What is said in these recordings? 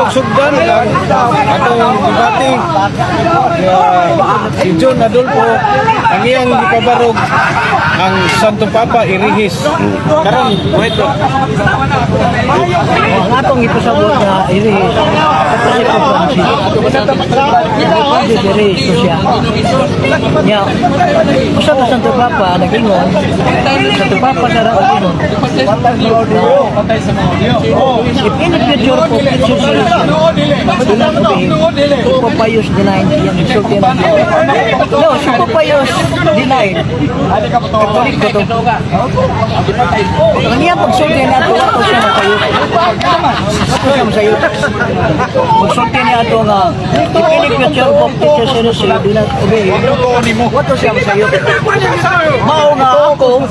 Atong sugdan ang atong debate nga si John Adolfo, ang iyang gipabarog ang Santo Papa irihis. Karon, wait bro. Ang atong ipasabot na irihis kato si Pope Francis. Si Pope Francis, irihis ko siya. Nya, usa ka Santo Papa nag-ingon, Santo Papa sa nag-ingon, if in the future Pope teaches heresy, do not obey him. Si Pope Pius IX, yung sulti na. No, si Pope Pius IX, Katoliko to. Ang iyang pagsulti na ato, ato siya masayot. Ato siya masayot. Pagsulti niya ato nga, if any future Pope teaches heresy, do not obey him. Wato siya masayot. Mao nga ako,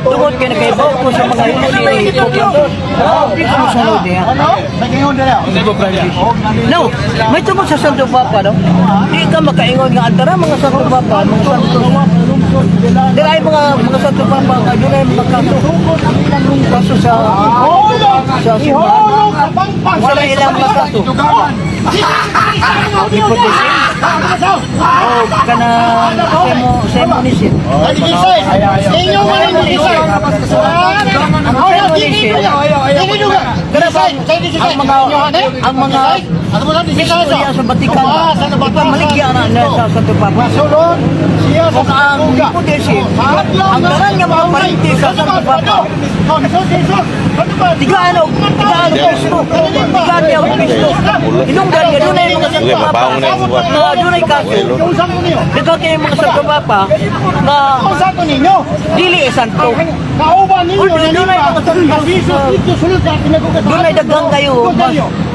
tungod kay nakaibaw ko sa mga heresy ni Pope Francis, di ko mosunod niya. Pope Francis. No, may tungod sa Santo Papa, no? Di ka makaingon nga antara mga Santo Papa, mga Santo. Di ay mga Santo Papa nga dunay mga kaso. Kaso sa simbahan. Wala ilang mga kaso. Nepotism. O kanang simonism. Ang simonism, ang mga istorya sa Vatican, ipamaligya na na sa Santo Papa. Kung ang nepotism, ang tanan nga mga parente sa Santo Papa, tigaan og Kristo, tigaan niya og Kristo. Hinungdan nga dunay mga Santo Sige, Papa mabango na yung buwan. nga dunay kaso. Daghan kay mga Santo Papa nga dili e santo. Uy, dunay mga santo. Dunay daghan kayo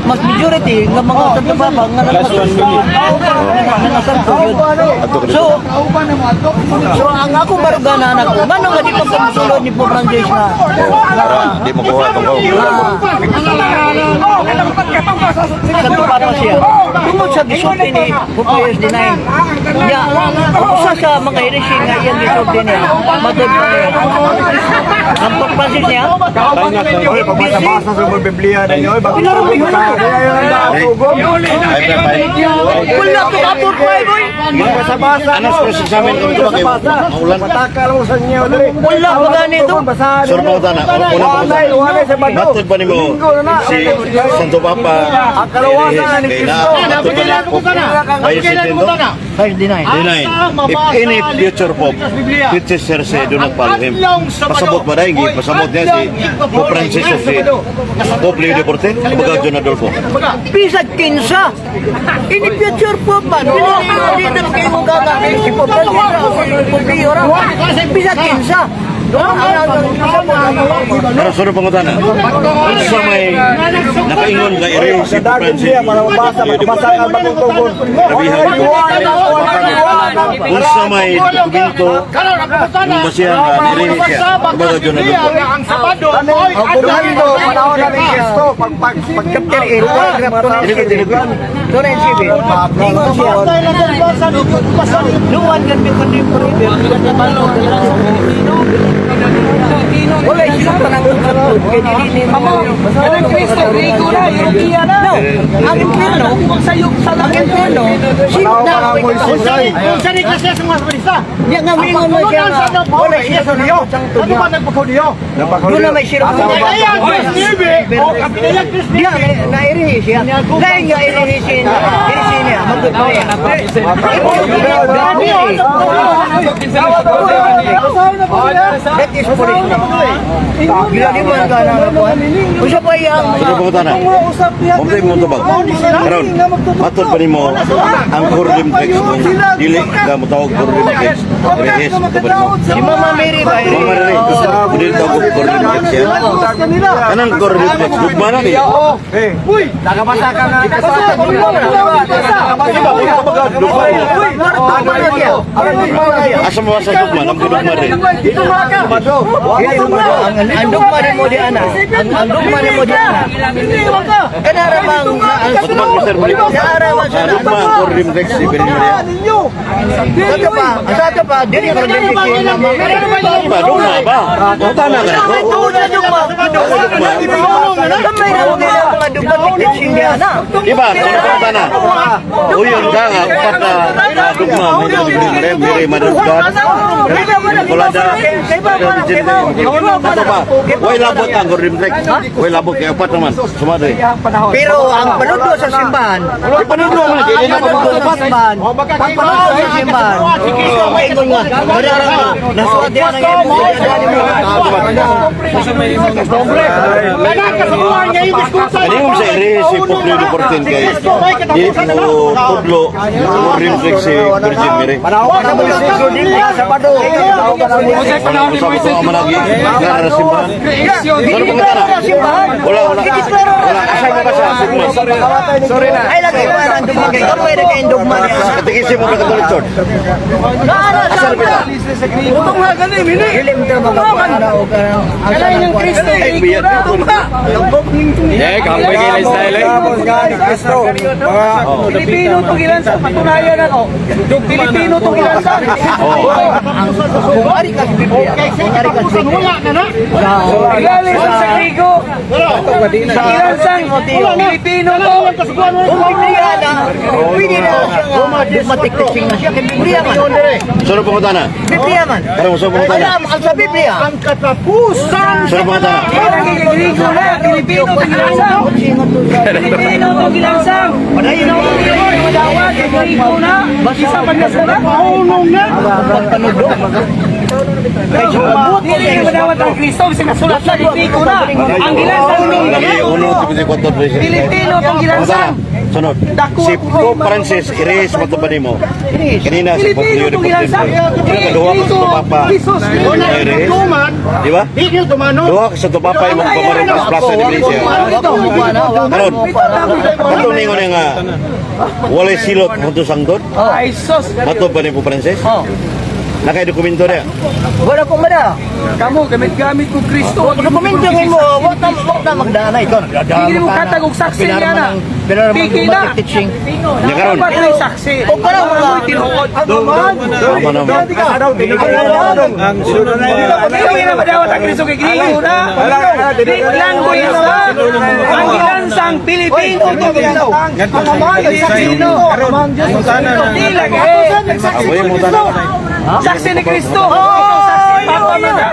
mas majority nga mga Santo Papa nga Last 1 minute. nga santo yun. So ang akong baruganan ko, ngano nga di pa musulod ni Pope Francis nga Para di mo kuha itong Santo Papa siya? Tungod sa gisulti ni Pope Pius IX. Ya, usa sa mga heresy nga iyang gisulti niya, matod pa niya. Ang Pope Francis niya, Oy, pagbasa-basa sa mga Biblia ninyo, oy, bago Wala ko abot pa, boy. Magbasa-basa. Ano sa cross-examine kung ito ba kayo? Maulan. Matakal mo sa inyo diri. Wala pa ganito. Sur pangutana, unang pangutana. Walay sa bado. Matod ba nimo si Santo Papa Ang kalawasan ni kay na Kristo. matod ba ni Pope Pius IX? Pius IX. Deny. If any future Pope teaches heresy, do not follow him. Pasabot ba dahil? Pasabot niya si Pope Francis o si Pope Leo XIV? Kumbaga John Adolfo. Bisag kinsa. In the future po man. Dili na kayo gaga. Si Pope Francis ra, si Pope Leo ra. Bisag kinsa. Pero sunod pangutana. Unsa may nakaingon nga ireho si Sa Pope dagit Francis? siya para mabasa, makabasa ka bagong tugon. Grabihan ko. Unsa may dokumento yung basihan nga nirehe siya? Kumbaga John Adolfo. Ang dokumento, panahon na ni Kristo, pag pag pag Chapter 8, paragraph 297. 297. Ingon siya. No one can be condemned forever because the man of the Wala sila panangkot sa truth. Kaya dili ni Kanang Kristo, Griego na, Europea na. No, ang impyerno, sino na Panahon pa ng Moises ay. Ya nga mingon mo siya nga wala siya sa Ano ba nagpakaudiyo? Doon na may sira. Diya, nairihi siya. Lain nga irihi siya. Irihi niya. Magod pa niya. That is punishment. Gila di man ka na nakuha. Usa pa iyang Sunod pangutana. Mumtay mo tubag. Karon, matod pa nimo ang Coram text kung dili ka motawag Coram text. Rehis matod pa nimo. Si Mama Mary ba? Mama Mary, kung dili tawag Coram text yan. Kanang Coram text, gugma na ni. Uy, nakabasa ka nga. Di ba, kung kumbaga, dugma ni. Dugma na siya. Asa mo sa dugma, nang dugma rin. Ang dugma nimo di ana. Ang dugma nimo di ana. Kanara bang Matubag, Mr. Bonito. Naara man siya na. Dugma ang Cor Rimdex si Virgin Maria. Sa pa, sa ato pa, dili ka rin Ba, dugma ba? Utana ka na ko. Tuod na dugma. Gamay na mo nila mga dugma teaching niya na. Di ba? Kung utana. Uyon ka nga, upat na na dugma. May Virgin Maria, Mary, Mother of God. Immaculada. Virgin Mary. Ato pa, way labot ang Cor Rimdex. Way labot, kaya upat naman. Sumali. Pero ang panundo sa simbahan, Di panundo man, di na ang panundo sa simbahan, ang panundo sa simbahan, maingon nga, wala ra nga, nasuot yan ang imo, Kani mo sa ere si Pope Leo XIV kay di mo tudlo mo rimsek si Virgin Mary. Sabado. Sa ko managi nga ra simbahan. Ano ba kana? Wala, wala. Wala asa mo ba sa sigma? Ay lagi pa ang dugma kay gamay ra kay dugma niya. Katikisi mo sa Catholic Church. Naara sa Utong nga gani, mini. Dili mo magakuha og Kailangan yung Kristo, Ay, Griego biyan na. dito. Eh, kapoy kay lifestyle eh. Pilipino to gilansan, patunayan ako. Pilipino to gilansan. Kung ari ka sa Biblia, kung ari ka sa Biblia. Ilalim sa Griego. Sa gilansang, Pilipino to. Kung Biblia na, pwede na siya nga dogmatic teaching na siya kay Biblia man. Sino pangutana? Biblia man. Karon mo pangutana. Alam ang sa Biblia. Sino pangutana? Kailangan kay Griego na, Pilipino to gilansang. Pilipino to gilansang. Madawat, Griego na. Isa pag nasulat. Pagpanundo. Kay sa pagbuot Dili na madawat ang Kristo, kasi nasulat na Griego na. Ang gilansang, Lagi 1 74 3. Pilipino tong gilansang. Sunod. Si Pope Francis Iris matubad nimo. Kanina si Pope Pilipino Leo tong XIV. gilansang. Duha ka sa Papa. Jesus. Iris. Di ba? Duha ka sa Papa imong pamarong sa Plaza de Iglesia. Karon, katong ningon niya nga walay silot ngadto sangdot. Ay sus. Matod ba ni Pope Francis? Oh. Nakay dokumento niya. Wala kong mada. Kamo gamit-gamit kong Kristo. Wag Dokumento mo, wag na magdana ikaw. Hindi mo katag og saksi niya na. Piki na. Teaching. Nya karon. Dapat may saksi. O para mga Tinuod. Tama naman. Ang sunod na Hindi na madawat ang Kristo kay Griego na. Greek language na. Ang gilansang Pilipino to gilansang. Pilipino. Pangutana na. Di lang eh. Aboy mo tanan. Saksi ni Kristo. Ikaw saksi Papa man ka.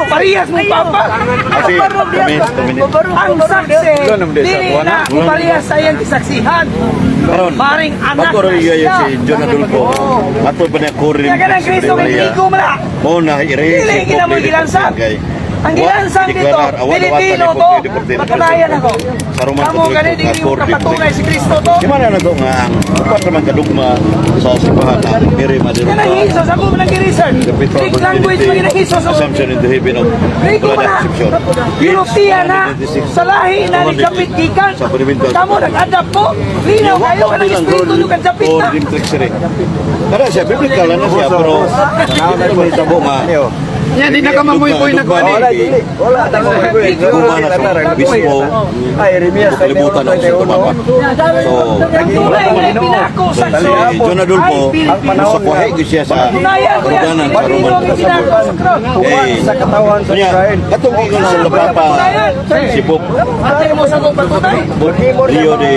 Parehas mong Papa. Kasi kami kami Ang saksi, dili na parehas sa iyang kisaksihan. Karon. Maring anak Bago na rin siya. si John Adolfo. Matod pa niya kurim. Kaya kanang Kristo kay Griego man na. Mo na ire Dili gina mo gilansang. Ang gilansang dito, Pilipino to, patunayan ako. Sa Roman Kamo Catholic gani dili mo kapatunay si Kristo to. Di man na to nga ang upat naman kadugma sa simbahan ang Mary Mother of Kanang God. Jesus, ako man ang gi-research. Greek language man ginang Jesus. Assumption into heaven of Griego man na. Conception. European na. Sa lahi na ni Japit gikan. Sa Paniminto. Kamo nag-adapt po. Linaw kayo kanang espiritu nyo kan Japit na. Kada siya, biblical na siya, pero hindi naman itabo nga. Yan, di na ka mamuy-puy na Dugma kuwan ni Wala, Dugma na sa mismo Ay, Jeremias, kalibutan ng Santo Papa. So, Ang tunay na ipinako sa si John Adolfo, Ay, sa kuhay ko siya sa Patunayan ko yan. karuganan sa Pilipino Roman ang ipinako sa cross. Eh, sa katawan sa kunya, Israel. katong ingon sa Papa, si Pope Ate mo sa kong patunay. Leo de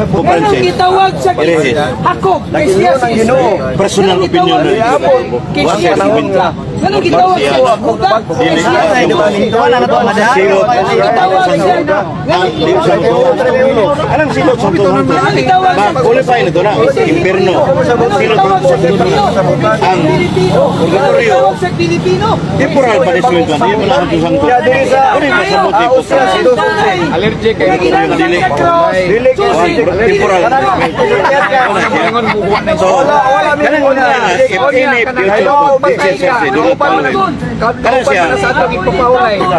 Pope Ganong Francis, gitawag sa Herehes. Jacob, kay siya si Israel. Personal Ganong opinion gitawag na si Israel, kay Wala siya siya si dokumento. Juda. Ganong gitawag siya Juda, kay siya si Juda. Wala na to mada. Silot Ganong gitawag siya ang di sa Anong silot sa tuhan? Ma, qualify na to na. Impierno. Silot sa Ang Pilipino. Ganong gitawag sa Pilipino. temporal punishment man. Di mo na ang tusang to. Ano yung pasabot ni Pope Francis? Allergic kay Dili. Cross. Susi. Temporal punishment. So, kanang una, if any future Pope teaches us, do not follow him. Kanang siya,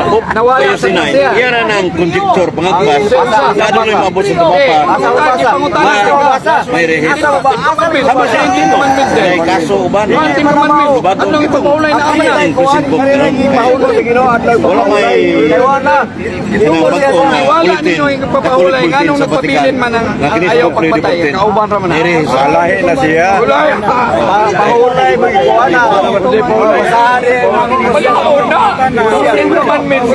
Pope Pius IX, iyan na ng conjecture, pangagpas, na doon yung maabot sa tumapa, Asa? May rehit. Asa ba? Asa ba? Sama siya yung May kaso uban. Bato. Anong ipapahulay na ama na? Inclusive book. Wala may kanang bag-o nga Wala bulletin. ninyo yung pagpapahulay. Catholic bulletin Nganong sa nagpabilin Vatican. man ang Nga kini sa ayaw Pope Leo pagpatay, XIV. kauban ra man. Nire sa Lahi na siya. Wala. Pahulay magkuha na. Wala na. Ten Commandments.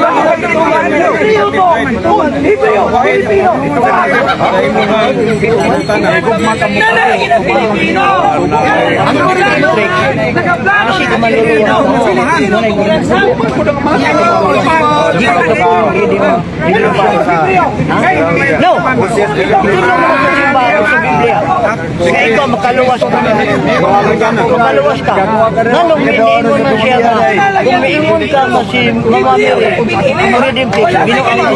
Pilipino. Nakaplano na Pilipino. Pilipino No. Ito mo sa simba sa Biblia. Kaya ikaw makaluwas ka. Makaluwas ka. Nganong miingon man siya nga, kung miingon ka nga si Mama Mary, ang redemptive, binuang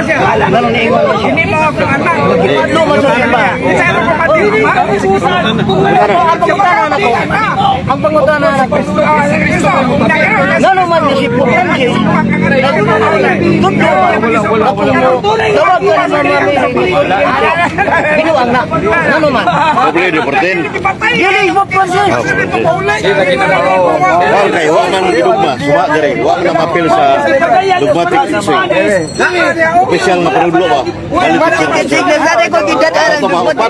siya. Nganong niingon man siya. Ano man sa simba? Ang pangutana nako. Ang pangutana nako. Ngano man ni si Pope Francis, nagtudlo tawag ka ni Mama Mary ni binuang na. Ngano man? Pope Leo XIV. Dili Pope Francis. Wal kay wa man gidugma, suwa diri, wa na mapil sa dogmatic teaching. Official nga panudlo ba? Upat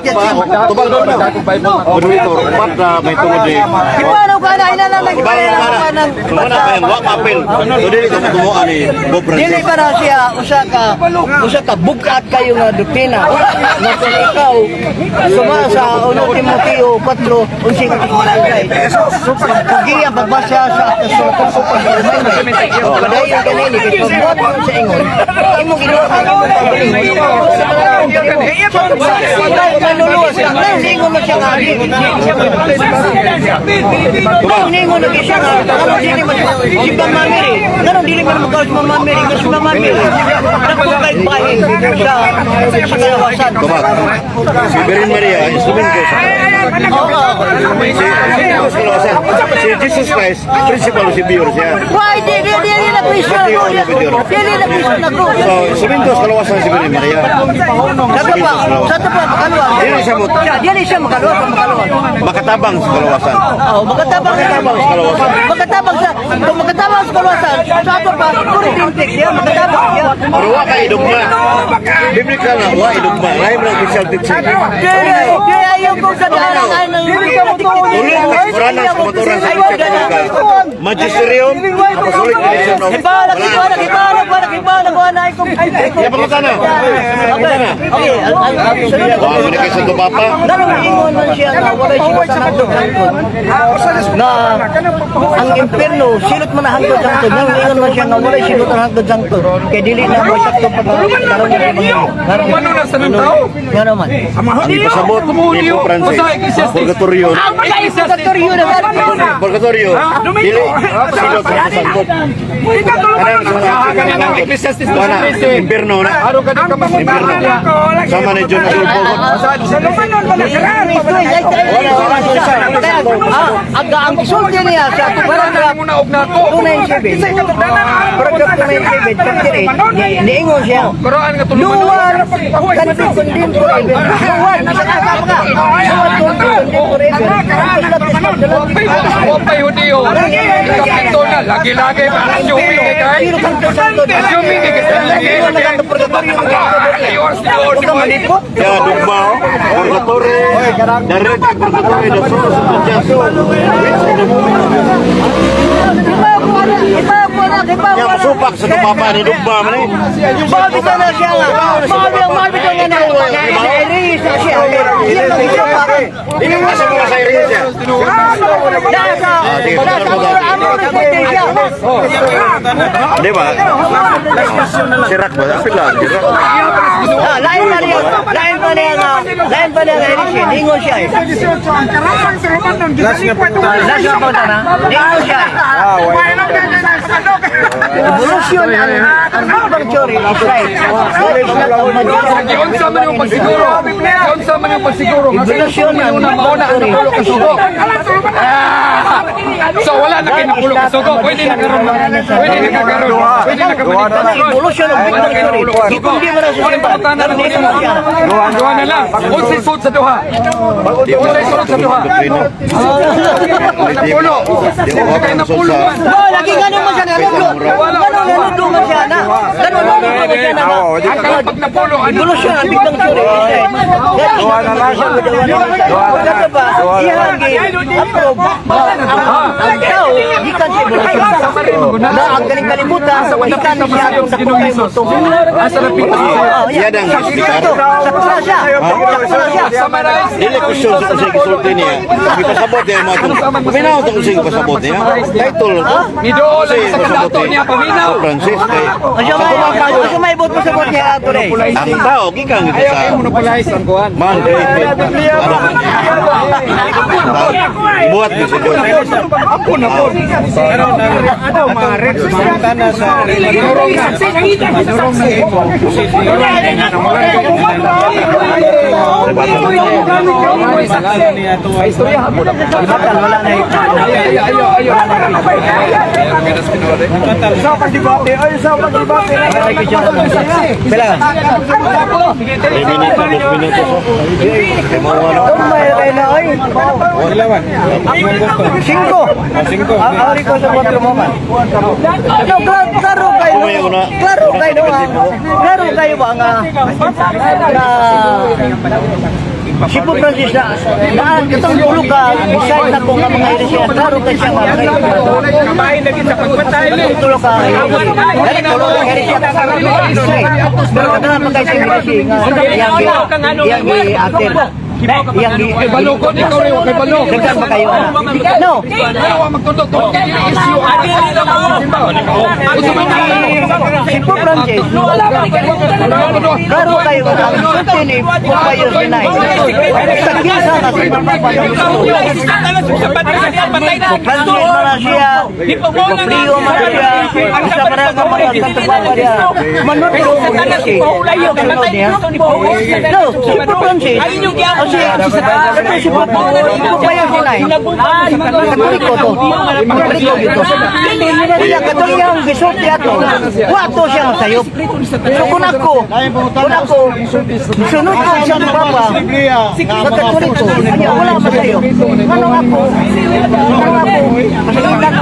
pa, tubag doon na. Moderator, upat na may tungod ni. Paano ka na ina lang Ibang na na. Suwa na kay wa mapil. So dili ka matumuan ni Pope Dili Francis. pa na siya usa ka bugat kayo nga doktrina na kung ikaw suma sa 1 Timoteo 4:11 paggiya pagbasa sa sa padayon kanini kay pagbuhat mo sa ingon imo ginuha ang imong pagalingon manluluwas ka ningon mo siya nga ningon na siya nga ano dili man si Mama Mary ngano dili man makaw si Mama Mary kasi Mama Mary dako kay bahin sa kalawasan. Tubag. Si Virgin Maria, instrument ko sa Si Jesus kalawasan. Si Jesus Christ, principal si Bior siya. Why di di dili na Kristo dili na Kristo na ko. So, instrumento sa kalawasan si Virgin Maria. Sabi pa, sa ito pa, makaluwas. Dili siya mo- Dili siya makaluwas, makaluwas. Makatabang sa kalawasan. Oh, makatabang Makatabang sa kalawasan. Makatabang sa kung makatabang sa kalawasan, sa ato pa, puro tintik siya, makatabang siya. Pero wa kay dugma. Biblical na wa idugma. Lahi man ang official teaching. Dili, dili ayaw kong sa daan ay nang Tulong ka sa sa kamaturan sa Iglesia Katolika. Magisterium, Apostolic Tradition of Ibala, ibala, ibala, ibala, ibala, ibala, ay kung Ya, pangutana. Okay, okay, ang sunod na Wa man kay Santo Papa. Nganong ingon man siya nga walay siya sa hangtod na ang impierno silot man ang hangtod hangtod. Nganong ingon man siya nga walay silot ang hangtod hangtod kay dili na mo sakto pag karon niya? Ano na sa nang tao? Ngano man? Ang ipasabot ni Pope Francis, Purgatorio. Purgatorio na Purgatorio, dili silot sa sangkot. Kanang sa Kanang Ecclesiastes Wala, impierno na. Araw ka din ka Impierno. Sama ni John Adolfo. Ang gisulti niya sa paragraph Muna og nako. 297, paragraph 297 chapter 8, niingon siya Quran nga no tuluman. one can be condemned forever. No one, isa ka ka ka. No one can be condemned forever. Because that is not the law. Wapay Hudiyo. Kapito na lagi-lagi pa assuming kay kay. Pero kang kasangkot. Assuming kay kay lagi. Ingon na kang purgatorio. Yours Lord. Huwag kang malipot. Ya, dugma, oh. Purgatory, the red purgatory, the source of the just, which in the moment of Iba ko na, iba ko na, iba ko Ya, na. masupak sa papa ni dugma man eh. Mabito na siya nga. Mabito, mabito nga na. Iris na siya. Siya mag-isa pa. Asa mo sa area siya? Nasa, nasa, amo na siya. Di ba? Sirak ba? Apil lang. Sirak. Ah, lain pa niya, lain pa niya nga, lain pa niya nga Iris siya. Ningon siya eh. Last na po tayo. Last na punta na. Ningon siya eh. Evolution ang Big Bang Theory is right. Giunsa man yung pagsiguro. Unsa man ang pagsiguro nga sa Evolution ang una mauna ang napulo ka sugo. Ah! So wala na kay napulo ka sugo. Pwede na karon. Pwede na ka karon. Pwede na ka Kana evolution of Big Wala Bang kay Theory. napulo ka sugo. Gikundi man na sa Wala simba. pangutana na nimo. Duha na lang. Unsay sud sa duha? Unsay sud sa duha? Napulo. Di ko Kay napulo man. Oh, lagi ganun man siya nanudlo. Ganun nanudlo man siya na. Ganun nanudlo man siya na. Ang karon pag napulo ano? Evolution ang Big Bang Theory. Duha na lang. Wala ba? Iyang gi-approve ang tao gikan sa evolution. Na ang galing kalibutan gikan siya sa Ginoong Jesus. Asa na pito? Yan ang Sakto, sakto na siya. Sakto na siya. Summarize. Dili ko sure sa unsay gisulti niya. Gipasabot niya mga itong. Paminaw itong unsay gipasabot niya. Title to. Nidool ang sa kadato niya paminaw. Francis kay Ang may bot mo sa bot niya ato rin. ang tao gikan gid Ayaw sa kayo monopolize ang kuan. man created. Ano? Buhat ni si John. Apo na po. Karon ang atong pangutana sa Manurong na imo. Malala niya ato ang Batal, wala na ito. Ayo ayo ayo. Katal. Sa pagdebate, ay sa pagdebate. Pila. 3 minuto, 2 minuto. Kay mo ano? Kung may na ay. Ilawan. Imong gusto. Cinco. Ah, singko. Ang ari ko sa kwatro mo man. No, klaro, klaro kayo. Klaro kayo ah. Klaro kayo ba nga na si Pope Francis na na katong tulo ka beside na ko nga mga heresya, klaro kay siya nga mga Kabahin lagi sa pagpatay. Katong tulo ka dali tulo ka heresya. Pero kadaan man kay siya heresya nga iyang iyang gi-atin. Iyang gi Kay balokon ikaw rin kay balok. Daghan pa kayo ana. No. Ano wa magtundok to? Issue Si Pope Francis, klaro kayo ang sulti ni Pope Pius IX. Sa kinsa nga si Papa Pope Francis man na siya, Pope Leo man na siya, isa pa nga mga Santo Papa niya. Manudlo mo niya. Sunod niya. No, si Pope Francis, o si, ito si Pope Pius IX, Katoliko to. Katoliko yun to. Kaya katong iyang gisulti ato, wato siya masayop. So kung ako, sunod ko sa Papa, sa Katoliko, kanya wala masayop. Anong ako, masagitan.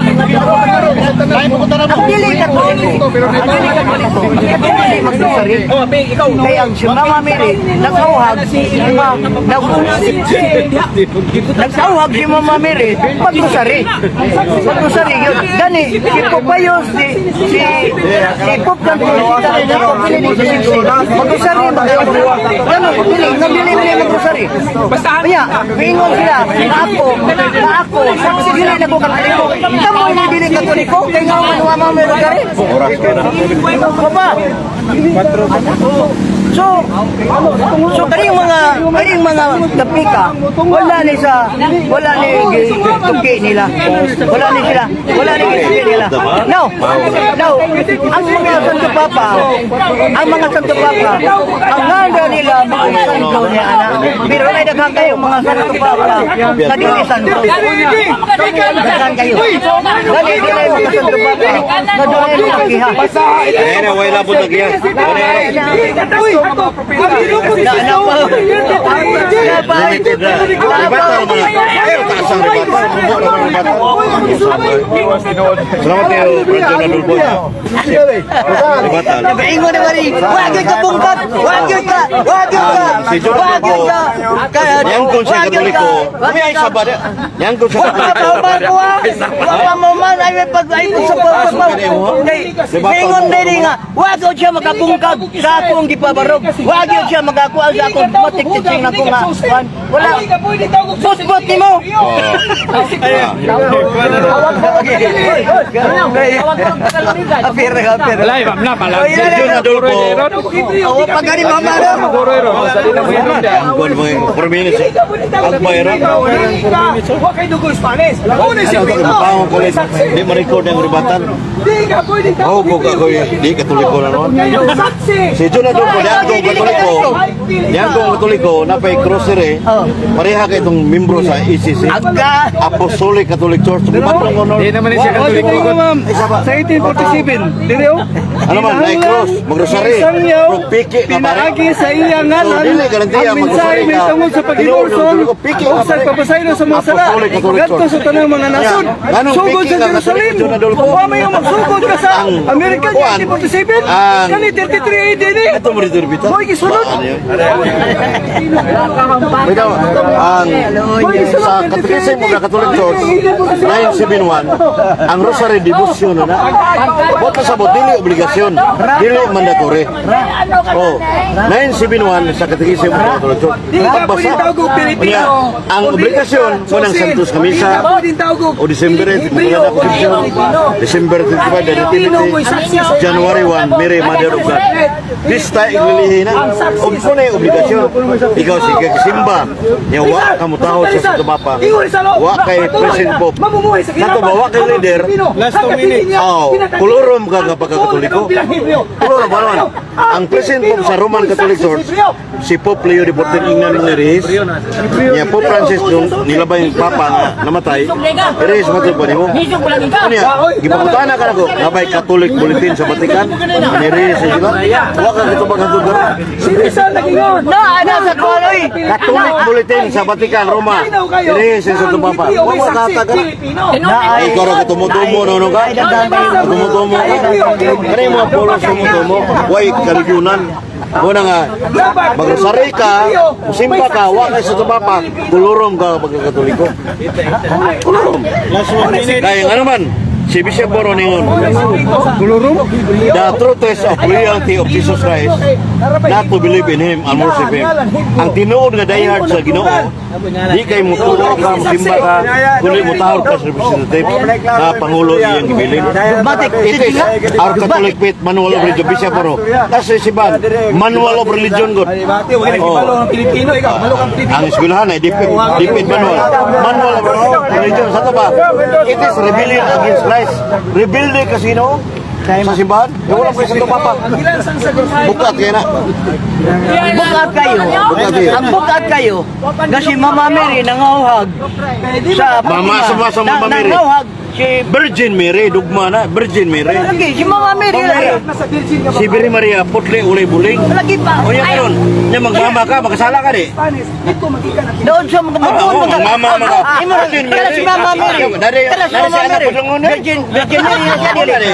Ang dili Katoliko, ang dili Katoliko, dili magsasari. Kaya ang si Mama Mary, nagkauhag, nagtawag si Mama Mary, pagrosary. Pagrosary yun. Gani, si Popayos, si Pope Francis, si Pope Benedict XVI, magrosary ba kayo? Gano, dili, nabili nila magrosary. Kaya, mingon sila, na ako, dili na ko Katoliko. Kamo ini dili Katoliko, kay nga man wa Mama Mary rosary. Oras ko na. Baba. So kaning mga tapika wala ni tuki nila. Wala ni sila. Wala ni tuki nila. No. No. Ang mga Santo Papa, ang mga Santo Papa, ang nganda nila mga santo niya ana. Pero ay daghan kayo mga Santo Papa sa dili santo. Daghan kayo. Dali dili mga Santo Papa na doon mga kiha. Ayan na, way labot na giya. Na na pa. Na pa. Limited na. Rebata man. Ayaw taas ang rebata. Kumbo na ang rebata. Salamat kayo, Brad John Adolfo. Rebata. Ingon na mari, wag gyud ka bungkat, wag gyud ka, wag gyud ka, Si John wag gyud ka. Kaya Yang kung siya Katoliko, may ay sabad. Yang kung siya Wag ka Katoliko. pa ko ha. Wag pa mo man ay may pag ay sa pag kay ingon dili nga, wag gyud siya makabungkag sa akong gipabarog. Wag gyud siya makakuha sa akong matik teaching nako nga. Wala. Bot-bot nimo. Apir, apir. Wala na pala. Si John Adolfo, Awa pa gani mama no. ang kuwan mo yung 4 minutes. Ang bayaran. Wa kay dugo Spanish. Una si Ano ito, mapangon ko ulit. Di ma-record ang rebatan. Oh, kung ako di Katoliko na noon. Si John Adolfo, yang kung Katoliko, Yan kung Katoliko, napay grocery, pareha kay itong membro sa ECC. Aga. Apostolic Catholic Church. Bubat ng honor. Di naman siya Katoliko. Isa ba? Sa 1847, dire oh. Ano man, na cross, magrosary. Isang yaw, Pero piki nga pare. pinaagi sa iya ngalan, So, dili, garantiya, ang mensahe magrosary may ka. tungod sa pag-inorson, Tinuod, piki o nga sa pare. pagpapasaylo sa mga sala, Apostolic Catholic gadto Church. sa tanang mga nasod, Yeah. Ganong sugod piki sa nga Jerusalem, Katoliko, John Adolfo. wa may magsugod ka sa Ang- Amerika kuwan, 1847, ang- kani 33 AD ni. Ito mo dito rbita. Mo'y gisunod. Bitaw, ang sa Catechism of the Catholic Church 971, ang rosary devotion na. Wa pa sabot dili obligasyon, dili mandatory. Oh, 971 sa Catechism of the Catholic Church. Di ka Pagbasa. pwedeng tawag og Pilipino. Unya, ang obligasyon mo ng Santos Kamisa Di ka pwedeng tawag og o December 8, Hebreo Immaculada o Concepcion, Pilipino. December 25, the Pilipino Nativity, mo'y saksi sa January 1, Mary Mother of God. Pista iglilihi na. Ug ko na yung obligasyon. Ikaw sige simba. Nya wa ka mutahod sa Santo Papa. Wa kay President Pope. Kato ba wa kay leader? Last 2 minutes. Oh, kolorum ka nga pagkakatoliko. Kolorum ba naman? Ang President Pope sa Roman Catholic Church, si Pope Leo XIV ingnan ng Reyes. Nya Pope Francis nung nilabay yung Papa nga namatay, Reyes matod pa nimo. Unya, gipangutana ka nako, nabay Catholic Bulletin sa Vatican, ni Reyes sila. Wa ka kitubag hantod karon. Si Rizal nagingon. Na, ana sa kuwan oy. Catholic Bulletin sa Vatican, Roma. Reyes sa Santo Papa. Wa mo kata ka. Na Ay, ikaw ra ka tumutumo no no ka. Tumutumo ka. Kani mga polo tumutumo, way kaligunan. Muna nga, magrosary ka, musimba ka, wa kay sa Papa, kulurom ka pagkakatoliko. Kulurom. Last 1 minute. Kaya nga naman, si Bishop Boro ningon, the true test of loyalty of Jesus Christ, not to believe in Him and worship Him. Ang tinuod nga diehard sa Ginoo, di kay mutuo ka, musimba ka, kundi mutahod ka sa representative na Pangulo iyang gibilin. Dogmatic. It is our Catholic faith manual of religion, Bishop Boro. That's si Ban, manual of religion god. Oh. Pilipino, ikaw, malo kang Pilipino. Ang eskwelahan ay DepEd, DepEd manual. Manual of religion. Sa to ba? It is rebellion against Christ. Rebelde kasi no? Sa simbahan? Eh, wala pa sa Papa. Gilansang sa grocery. Bukat kaya na. Bukat kayo. Bukat kayo. Ang bukat kayo. Kasi Mama Mary nangauhag sa Mama, sa Mama Mary. Nangauhag si Virgin Mary, dugma na. Virgin Mary. Lagi si Mama Mary lagi. Nasa Virgin ka ba? Si Mary Maria, putli ulay buling. Lagi pa. O yan karon, nya magmama ka, makasala ka di. Spanish. Dito magikan ang Doon sa mga Ah, oo, mama mga. Imo Virgin kala Mary. si Mama Mary. Dari Kala si dari Mama si anak Mary. padungon eh. Virgin Mary na siya dili.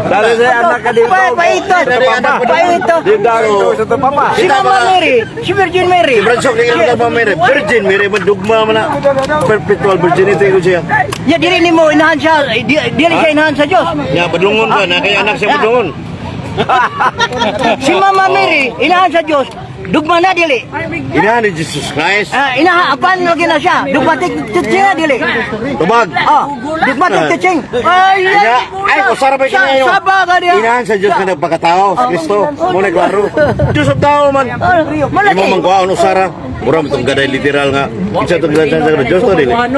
Dali sa anak ka dito. Pa paito. Dari anak Paito. Dito sa Papa. Si Mama Mary, si Virgin Mary. Bransok ni ka Mama Mary. Virgin Mary, madugma man na. Perpetual virginity ko siya. Ya dili nimo inahan siya, dili siya inahan sa Dios. Ya, padungon ka na kay anak siya padungon. Si Mama Mary inahan sa Dios. Dugma na dili. Inahan ni Jesus Christ. Ah, inahan apan lagi na siya. Dugmatic teaching na dili. Tubag. Ah, dugmatic teaching. Ay, Ina, ay, usara pa kinayo. Saba ka niya. Inahan sa Diyos nga nagpakatao, sa Kristo. Mo na klaro. Diyos of tao man. Malaki. Imo man kuhaon usara. Mura mo itong gaday literal nga. Isa itong gaday sa Diyos to dili. Wala,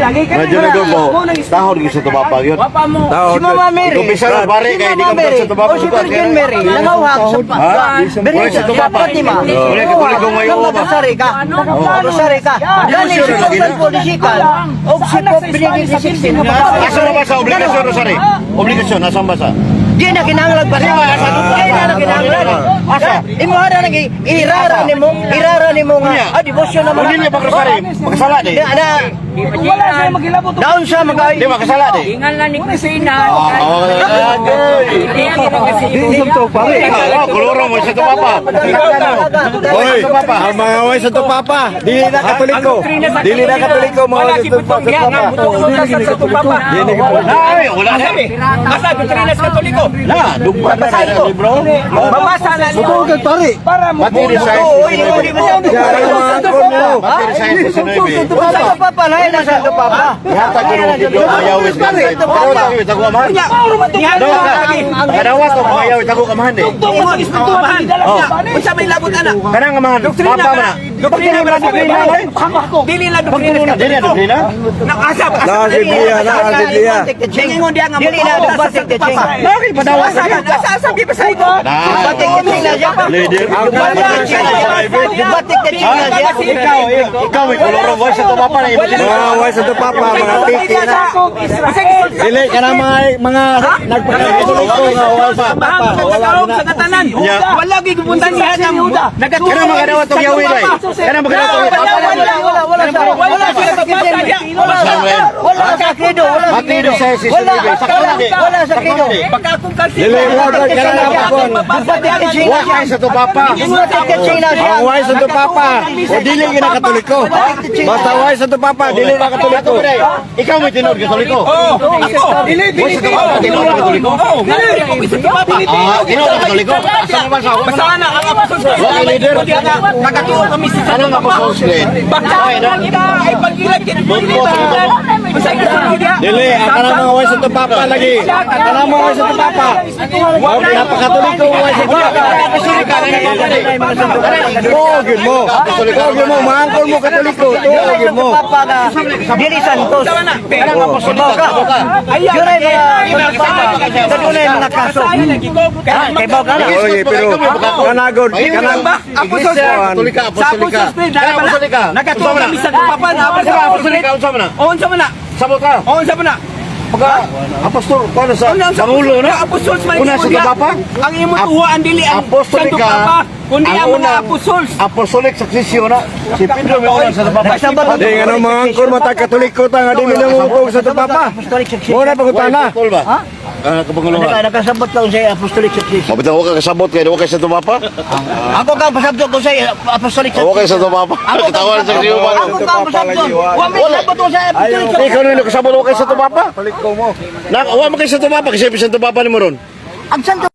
lagi ka Nga Diyos na po. Tahod gyud sa tubapa yun. Si Mama Mary. Ikaw bisa na pare Si kay di Mama ka Mary. sa tubapa. O si Virgin Mary, nangauhag sa Ha? Virgin Wala sa sa tubapa. Fatima. Wala Katoliko ngayon ba? Magsari ka. Magsari ka. Gani si Pope John Paul II o si Pope Benedict XVI. Asa na ba sa obligasyon, Rosary? Obligasyon, asan ba sa? Di na kinahanglan ba siya? Di na kinahanglan. Asa? Imo ra nang irara nimo nga. Ah, devotion naman. Kunin niya pa, Rosary. Makasala di. Na na Wala siya maghilabot. daon siya mag Di makasala di. Ingan lang ni Christina. Oh, Ikaw, kuluro mo sa tubapa. Hoy, ang mga way sa Papa. Dili na Katoliko. Dili na Katoliko mga Wala way sa kiputong diha nga Papa. sa tupapa. Dili na Ay, wala na. Asa doktrina sa Katoliko? Na, dugma na na libro. Mabasa na niyo. pare. Para mo. Pati ni Science 19. Pati ni Science 19. Sa papa lain na sa papa. Ihatag ko nung libro, mayawis ka sa ito. Pero tago, tago amahan. Dawa ka. Kadawa ko, mayawis, tago kamahan eh. Tungkol sa espirituhan, dala sa Spanish. Unsa may labot ana? Kanang amahan, papa man na. Doktrina ba sa Dili na doktrina sa Dili na doktrina? Nakasap. Na Biblia, na Biblia. Ningon diya nga Dili na dogmatic teaching. Bakit padawa sa Asa asa gibasahin ko? Dogmatic teaching na siya. Leader. Dogmatic teaching na siya. Dogmatic teaching na siya. Ikaw, ikaw may koloro voice sa papa na imo. Mga way sa papa, mga tiki na. Dili ka na mga nagpakatoliko nga way sa papa. Wala na. Sa katanan. Wala gyud gipuntan niya nga Kana makadawat og yawi day. Kana makadawat og Wala, wala, wala, wala sa wala sa Wala. Wala sa credo, wala sa Mati credo. sa si Wala, wala, wala sa credo. Baka akong kalsi. Dili mo ka na kapon. Dogmatic teaching na Wa siya. kay sa papa. Dogmatic teaching na siya. Ang way sa papa, o dili gyud na katoliko. Basta way sa papa, dili na katoliko. Ikaw may tinuod katoliko. Oh, ako. Dili, dili, Tinuod katoliko. Oh, dili. Ah, tinuod katoliko. Asa man sa Basta na ang apostol. Wa kay leader. Nakatuo kami sa Ano nga apostol Glenn? Baka ay pag-ilag dili ba? Basta Dili, ang kanang mga way sa papa lagi. Kanang mga way sa papa. Napakatoliko ang way sa papa. Tuo gyud mo. Tuo gyud mo, maangkol mo katoliko. Tuo gyud mo. Papa nga dili santos. Kanang apostolika. Yun ay mga kadunay mga kaso. Kay baw ka na. Oy, pero kanagod kanang Apostol Katolika, Sa apostolika. apostol Creed, Kanang apostolika. Nakatuo kami sa papa na Unsa man apostolika? Unsa man na? Unsa man na? Sabot ka. Unsa man na? Pagka apostol kuno sa pangulo na. Apostols man Una sa papa. Ang imong tuwa ang dili ang Apostolika. Santo Papa, kundi ang mga unang apostols. Apostolic succession na. Si Pedro may una sa papa. Di nga nang mga angkol mata katoliko ta nga dili na mo upog sa papa. Apostolic succession. Mo na pangutana. Apostol ba? Ha? Ah, kapanguluhan. Nakasabot ka sa apostolic succession. Mabitaw ka kasabot kay wa kay sa papa. Ako kang pasabot ko sa apostolic Wa kay succession. sa papa. Katawan sa iyo ba? Ako kang pasabot. Wa may sabot ko sa apostolic succession. Ikaw na kasabot wa kay sa papa. Palit ko mo. Nak wa man kay sa papa kasi sa papa nimo ron. Ang Santo